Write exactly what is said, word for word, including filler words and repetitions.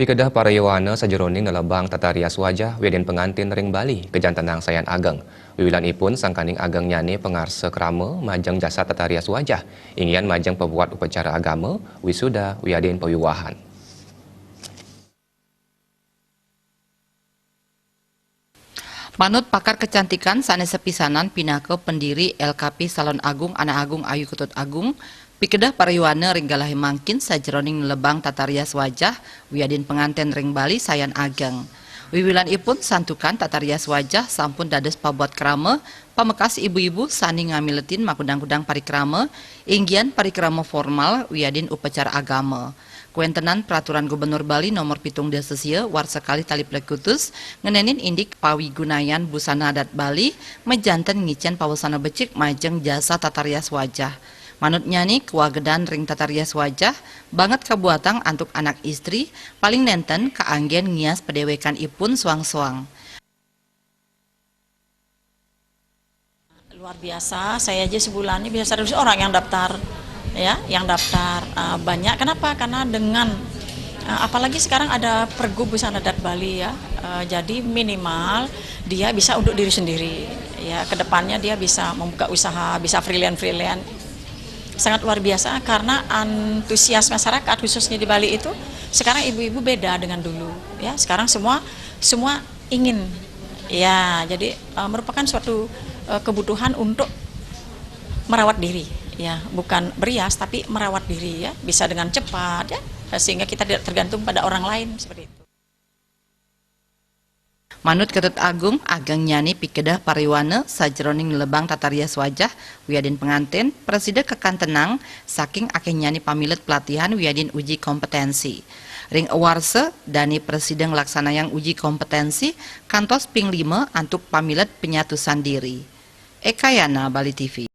Pikedah parayuwana sajeroning nelebang tata rias wajah wiadin pengantin ring Bali, kajantenang sayan ageng. Wiwilanipun sangkaning ageng nyane pangarsa krama majeng jasa tata rias wajah, inggihan majeng pabuat upacara agama, wisuda, wiadin pawiwahan. Manut pakar kecantikan sane sepisanan pinaka pendiri L K P Salon Agung Anak Agung Ayu Ketut Agung, pikedah parayuwana ring galahe mangkin sajeroning nelebang tata rias wajah wiadin penganten ring Bali sayan ageng. Wiwilanipun santukan tata rias wajah sampun dados pabuat krama pamekas ibu-ibu sane ngamiletin makudang-kudang parikrama, inggihan parikrama formal wiadin upacara agama. Kawentenan Peraturan Gubernur Bali Nomor pitung dasa sia warsa kalih tali plekutus ngenenin indik pawigunayan busana adat Bali majanten ngicen pawasana becik majeng jasa tata rias wajah. Manut nyane, kawagedan ring tata rias wajah banget kabuatang antuk anak istri, paling nenten kaanggen ngias padewekanipun soang-soang. Luar biasa, saya aja sebulan ini bisa seratus orang yang daftar, ya, yang daftar, eh, banyak. Kenapa? Karena dengan, eh, apalagi sekarang ada Pergub Busana Adat Bali, ya, eh, jadi minimal dia bisa untuk diri sendiri, ya, kedepannya dia bisa membuka usaha, bisa freelance-freelance. Sangat luar biasa karena antusias masyarakat, khususnya di Bali itu, sekarang ibu-ibu beda dengan dulu, ya. Sekarang semua, semua ingin, ya, jadi, eh, merupakan suatu, eh, kebutuhan untuk merawat diri, ya, bukan berias tapi merawat diri, ya, bisa dengan cepat, ya, sehingga kita tidak tergantung pada orang lain seperti itu. Manut Ketut Agung, ageng nyane pikedah parayuwana sajeroning nelebang tata rias wajah wiadin penganten, prasida kakantenang saking akeh nyane pamilet pelatihan wiadin uji kompetensi. Ring awarsa, dane prasida nglaksanayang uji kompetensi kantos ping lima antuk pamilet penyatusan diri. Ekayana, Bali T V.